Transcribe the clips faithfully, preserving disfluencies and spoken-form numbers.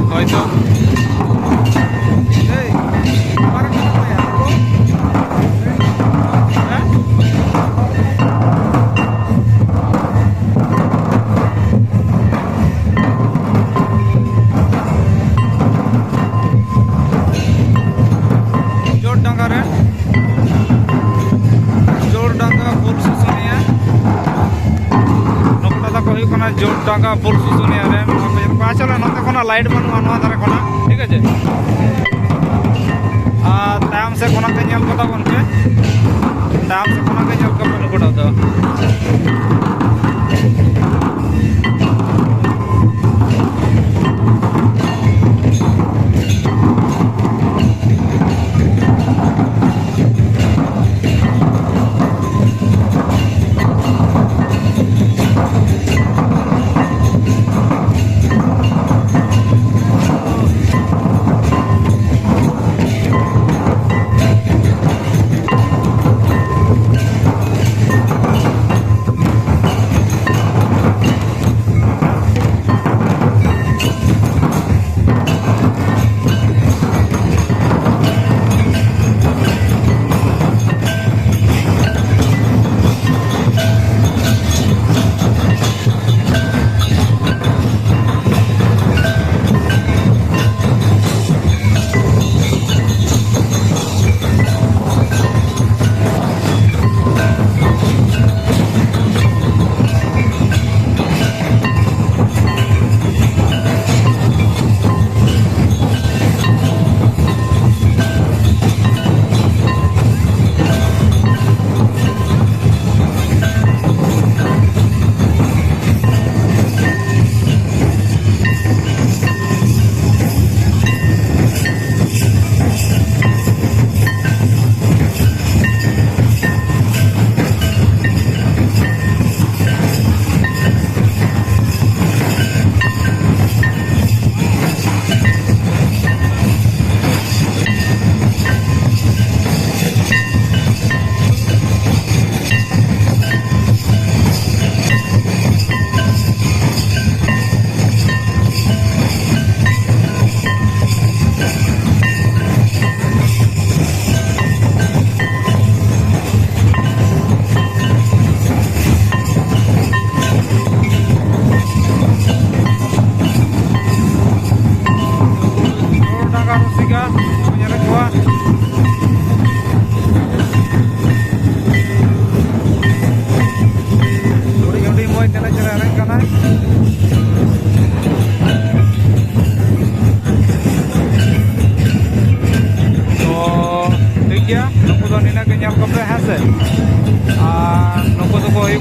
ᱦᱳᱭ ᱛᱚ᱾ ᱮᱭ, ᱚᱠᱟᱨᱮ ᱢᱮᱱᱟᱜ ᱯᱮᱭᱟ? ᱦᱮᱸ? ᱡᱳᱨ ᱰᱟᱸᱜᱟ ᱨᱮ, ᱡᱳᱨ ᱰᱟᱸᱜᱟ ᱯᱩᱞ ᱥᱩᱥᱩᱱᱤᱭᱟ᱾ ᱱᱚᱠᱛᱟ ᱫᱚᱠᱚ ᱦᱩᱭᱩᱜ ᱠᱟᱱᱟ ᱡᱳᱨ ᱰᱟᱸᱜᱟ ᱯᱩᱞ ᱥᱩᱥᱩᱱᱤᱭᱟ ᱨᱮᱱ᱾ ᱟᱪᱪᱷᱟ, ᱱᱚᱛᱮ ᱠᱷᱚᱱᱟᱜ ᱞᱟᱭᱤᱴ ᱵᱟᱹᱱᱩᱜᱼᱟ ᱱᱚᱣᱟ ᱫᱷᱟᱨᱮ ᱠᱷᱚᱱᱟᱜ, ᱴᱷᱤᱠ ᱟᱪᱷᱮ? ᱟᱨ ᱛᱟᱭᱚᱢ ᱥᱮᱫ ᱠᱷᱚᱱᱟᱜ ᱜᱮ ᱧᱮᱞ ᱠᱚ ᱛᱟᱵᱚᱱ ᱯᱮ, ᱛᱟᱭᱚᱢ ᱥᱮᱫ ᱠᱷᱚᱱᱟᱜ ᱜᱮ ᱧᱮᱞ ᱠᱚᱯᱮ ᱱᱩᱠᱩᱴᱟᱜ ᱫᱚ᱾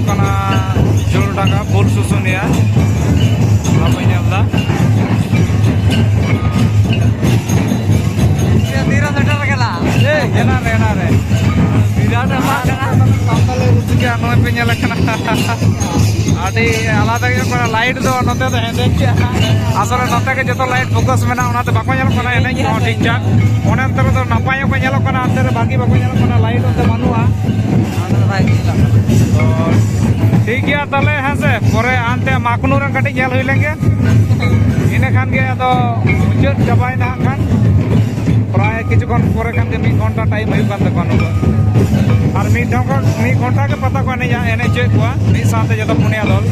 ᱠᱟᱱᱟ ᱡᱳᱲᱰᱟᱸᱜᱟ ᱯᱩᱞ ᱥᱩᱥᱩᱱᱤᱭᱟ᱾ ᱚᱱᱟ ᱵᱟᱹᱧ ᱧᱮᱞ ᱮᱫᱟ᱾ ᱛᱤᱨᱮ ᱥᱮᱴᱮᱨ ᱠᱟᱱᱟ? ᱮᱱᱟ ᱨᱮ, ᱮᱱᱟ ᱨᱮ᱾ ᱵᱤᱨᱟᱴ ᱮᱢᱟ ᱠᱟᱱᱟ᱾ ᱥᱟᱱᱛᱟᱲ ᱞᱮ ᱨᱩᱥᱤᱠᱟ, ᱱᱚᱜᱼᱚᱭ ᱯᱮ ᱧᱮᱞ ᱠᱟᱱᱟ᱾ ᱟᱹᱰᱤ ᱟᱞᱟᱫᱟ ᱜᱮ ᱧᱮᱞᱚᱜ ᱠᱟᱱᱟ᱾ ᱞᱟᱭᱤᱴ ᱫᱚ ᱱᱚᱛᱮ ᱫᱚ ᱦᱮᱸᱫᱮ ᱜᱮᱭᱟ᱾ ᱟᱥᱚᱞᱮ ᱱᱚᱛᱮ ᱜᱮ ᱡᱚᱛᱚ ᱞᱟᱭᱤᱴ ᱯᱷᱳᱠᱟᱥ ᱢᱮᱱᱟᱜᱼᱟ, ᱚᱱᱟᱛᱮ ᱵᱟᱠᱚ ᱧᱮᱞᱚᱜ ᱠᱟᱱᱟ ᱮᱱᱮᱡ ᱠᱚᱦᱚᱸ ᱴᱷᱤᱠ ᱴᱷᱟᱠ᱾ ᱚᱱᱮ ᱚᱱᱛᱮ ᱨᱮᱫᱚ ᱱᱟᱯᱟᱭ ᱧᱚᱜ ᱠᱚ ᱧᱮᱞᱚᱜ ᱠᱟᱱᱟ, ᱚᱱᱛᱮ ᱨᱮ ᱵᱷᱟᱹᱜᱤ ᱵᱟᱠᱚ ᱧᱮᱞᱚᱜ ᱠᱟᱱᱟ, ᱞᱟᱭᱤᱴ ᱚᱱᱛᱮ ᱵᱟᱹᱱᱩᱜᱼᱟ᱾ ᱚᱱᱟ ᱫᱚ ᱵᱷᱟᱜᱮ ᱧᱮᱞᱚᱜ ᱠᱟᱱᱟ᱾ ᱛᱚ ᱴᱷᱤᱠ ᱜᱮᱭᱟ ᱛᱟᱦᱞᱮ, ᱦᱮᱸ ᱥᱮ, ᱯᱚᱨᱮ ᱦᱟᱱᱛᱮ ᱢᱟᱠᱱᱩ ᱨᱮ ᱠᱟᱹᱴᱤᱡ ᱧᱮᱞ ᱦᱩᱭ ᱞᱮᱱ ᱜᱮ, ᱤᱱᱟᱹ ᱠᱷᱟᱱ ᱜᱮ ᱟᱫᱚ ᱢᱩᱪᱟᱹᱫ ᱪᱟᱵᱟᱭᱮᱱᱟ ᱦᱟᱸᱜ ᱠᱷᱟᱱ᱾ ᱯᱨᱟᱭ ᱠᱤᱪᱷᱩ ᱠᱷᱚᱱ ᱯᱚᱨᱮ ᱠᱷᱟᱱ ᱜᱮ ᱢᱤᱫ ᱜᱷᱚᱱᱴᱟ ᱴᱟᱭᱤᱢ ᱦᱩᱭᱩᱜ ᱠᱟᱱ ᱛᱟᱠᱚᱣᱟ ᱱᱩᱠᱩᱣᱟᱜ᱾ ᱟᱨ ᱢᱤᱫ ᱫᱷᱟᱣ ᱠᱷᱚᱱ ᱢᱤᱫ ᱜᱷᱚᱱᱴᱟ ᱜᱮ ᱯᱟᱛᱟ ᱠᱚ ᱮᱱᱮᱡᱟ, ᱮᱱᱮᱡ ᱦᱚᱪᱚᱭᱮᱫ ᱠᱚᱣᱟ ᱢᱤᱫ ᱥᱟᱶᱛᱮ ᱡᱚᱛᱚ ᱯᱩᱱᱭᱟ ᱫᱚᱞ᱾